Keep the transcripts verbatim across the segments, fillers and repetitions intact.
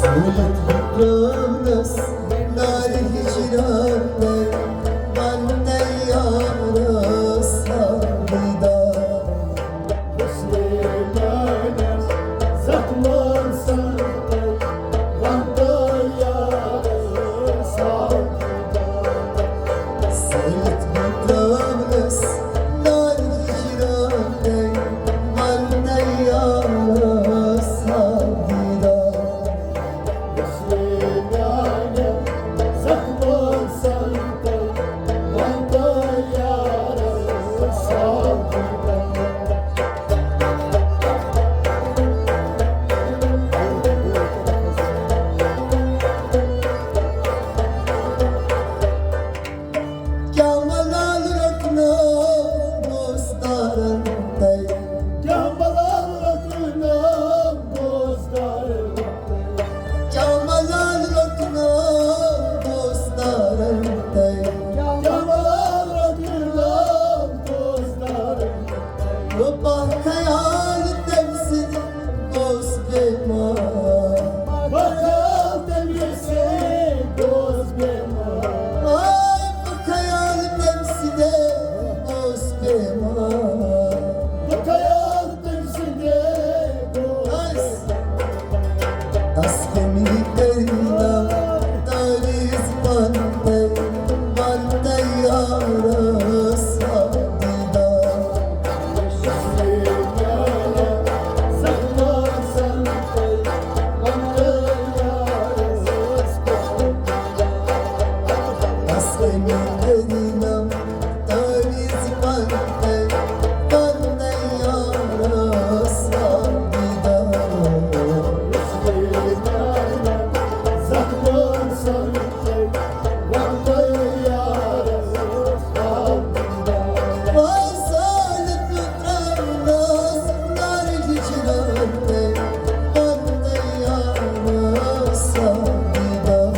ؤلِتھ بہٕ پرٛانَس نارِ ہِجرانَے، وَنَے یارَس دیٖدار۔ حُسنِ میٛانٮ۪ن زخمَن سَمکھَے، وَنَے یارَس دیٖدار۔ ؤلِتھ بہٕ پرٛانَس نارِ ہِجرانَے، وَنَے یارَس دیٖدار۔ کیٛاہ ملال رٹنو دوستدارن تَے؟ کیٛاہ ملال رٹنو دوستدارن؟ کیٛاہ ملال رٹنو دوستدارن تَے؟ کیٛاہ ملال رٹنو دوستدارن؟ بہٕ خیال تٔمۍ سٕنٛدِ گوس بیمار۔ بہٕ خیال تٔمۍ سٕنٛدِ گوس بیمار۔ آے بہٕ خیال تٔمۍ سٕنٛدِ گوس بیمار۔ بہٕ خیال تٔمۍ سٕنٛدِ گوس۔ تس کمی کٔرۍ نہٕ تعویذ پنتَے، پنتَے یارس دیٖدار۔ تس کمی کٔرۍ نہٕ تعویذ پنتَے، پنتَے یارس دیٖدار۔ وۄنۍ سالت ترٛاونس نارِ ہِجرانَے، پنتَے یارس دیٖدار۔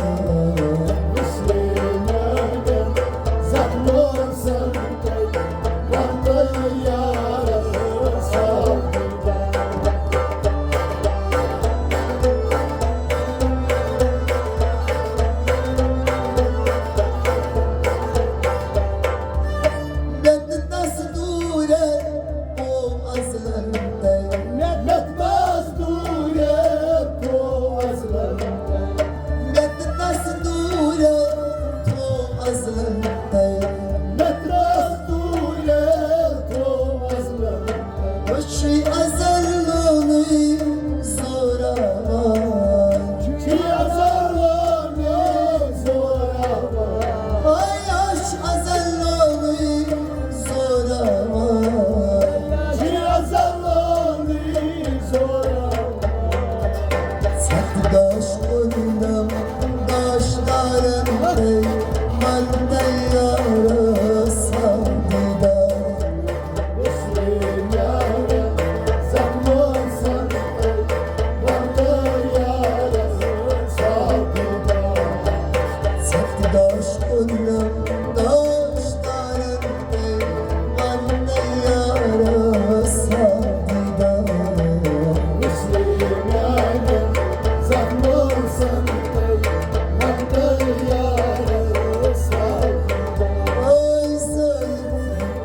مےٚ تہٕ تس دوٗرے تھوو ازلن تَے۔ مےٚ تہٕ تس دوٗرے تھوو ازلن تَے۔ مےٚ تہٕ تس دوٗرے تھوو ازلن تَے۔ مےٚ تہٕ تس دوٗرے تھوو ازلن تَے۔ بہٕ چھُے ازل لونُے زوراوان۔ چھُے ازل لونُے زوراوان۔ آے اَسہِ ازل لونُے زوراوان۔ چھُے ازل لونُے زوراوان۔ ژھٮ۪تہٕ گاش کوٚرنم گاشدارن تَے، پنتَے یارس دیٖدار۔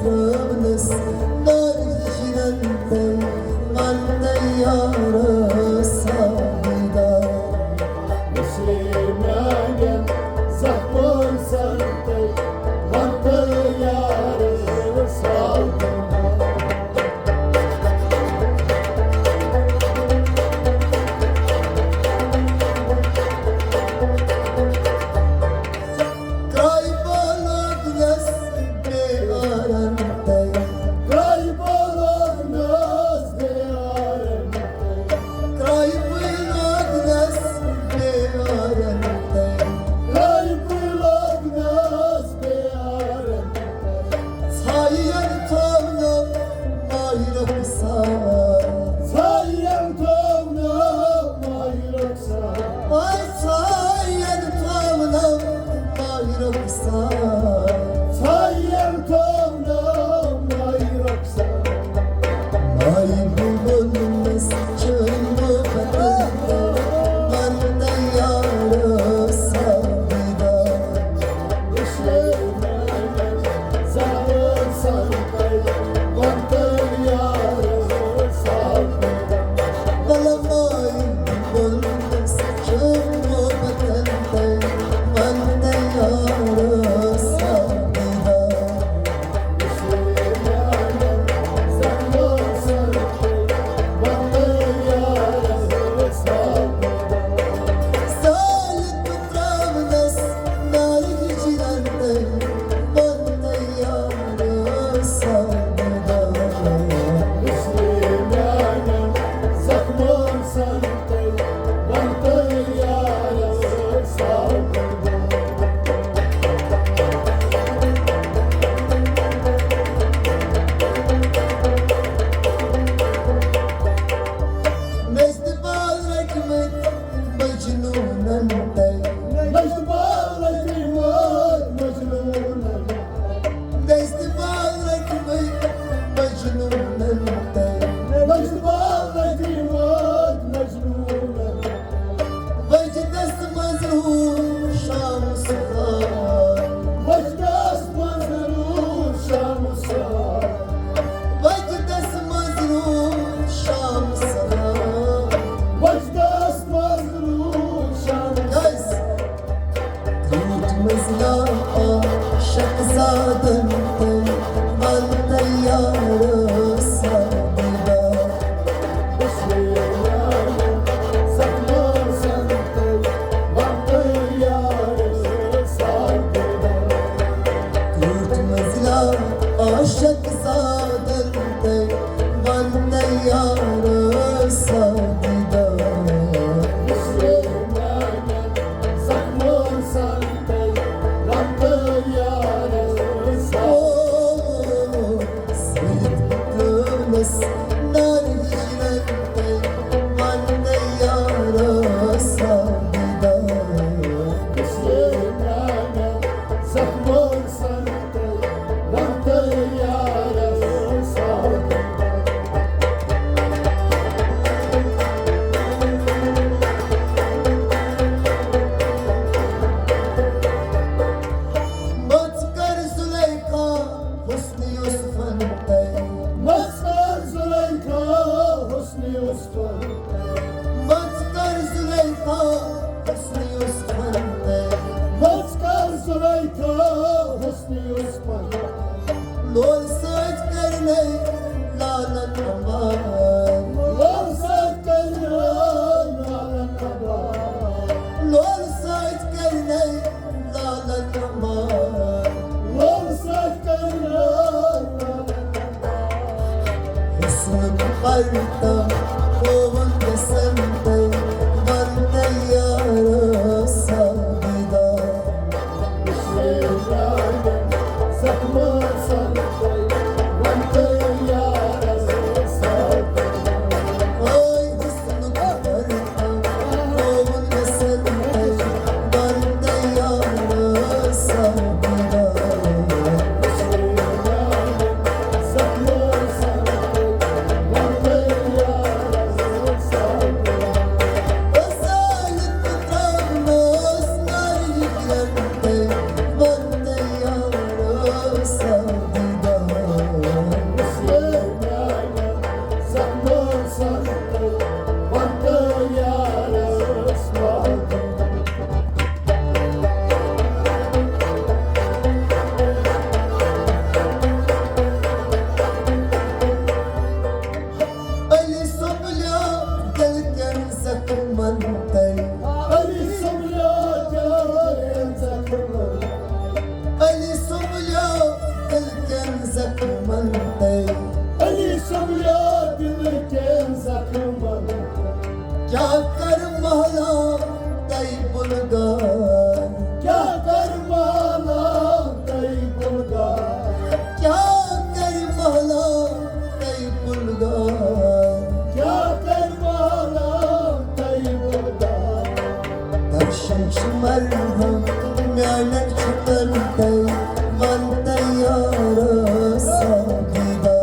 ترٛاونس نارِ ہِجرانَے، پنتَے یارس دیٖدار۔ مجنون۔ دست بال لٔجمٕتۍ مجنوٗنن تہٕ۔ دست بال لٔجمٕتۍ مجنوٗنن۔ وجدس منٛز روٗد شام سہار۔ وجدس منٛز روٗد شام سہار۔ وجدس منٛز روٗد شام سہار۔ وجدس منٛز روٗد شام۔ کیٛازِ؟ روٗد منٛزلا عاشق زادن تہٕ ول تیار سادیدہ۔ یوٗتھ منٛزلا عاشق زادن تہٕ ون تیار سادیدہ۔ مژ کر زلیخا حسن یوسفن تہٕ۔ مژ کر زلیخا حسن یوسفن۔ مژ کر زلیخا حسن یوسفن تہٕ۔ مژ کر زلیخا حسن یوسفن۔ لول سۭتۍ کرنَے لالن عبار۔ لول سۭتۍ کرنَے لالن عبار۔ لول سۭتۍ کرنَے لالن عبار۔ لول سۭتۍ کرنَے لالن عبار۔ حسنُک پرتہ ہووُن گژھن تہٕ ون تیار سادیدہ۔ علی سنبھلیو دل کٮ۪ن زخمن تہٕ۔ علی سنبھلیو دل کٮ۪ن زخمن۔ علی سنبھلیو دل کٮ۪ن زخمن تہٕ۔ علی سنبھلیو دل کٮ۪ن زخمن۔ کیٛاہ کر محلہ تہٕ بُلغار۔ کیٛاہ کر محلہ تہٕ بُلغار۔ کیٛاہ کر محلہ تہٕ بُلغار۔ کیٛاہ کر محلہ تہٕ بُلغار۔ درشن چھُ مرحم میانٮ۪ن چھُکن تہٕ ون تیار سادیدہ۔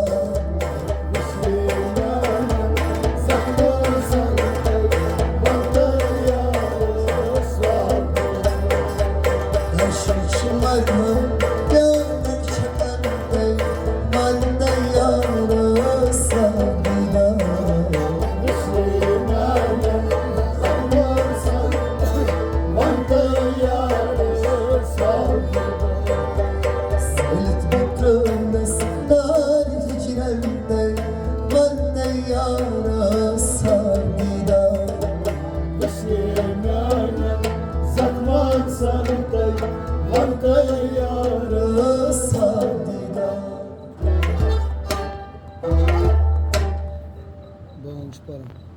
بانگ چھِ پَران۔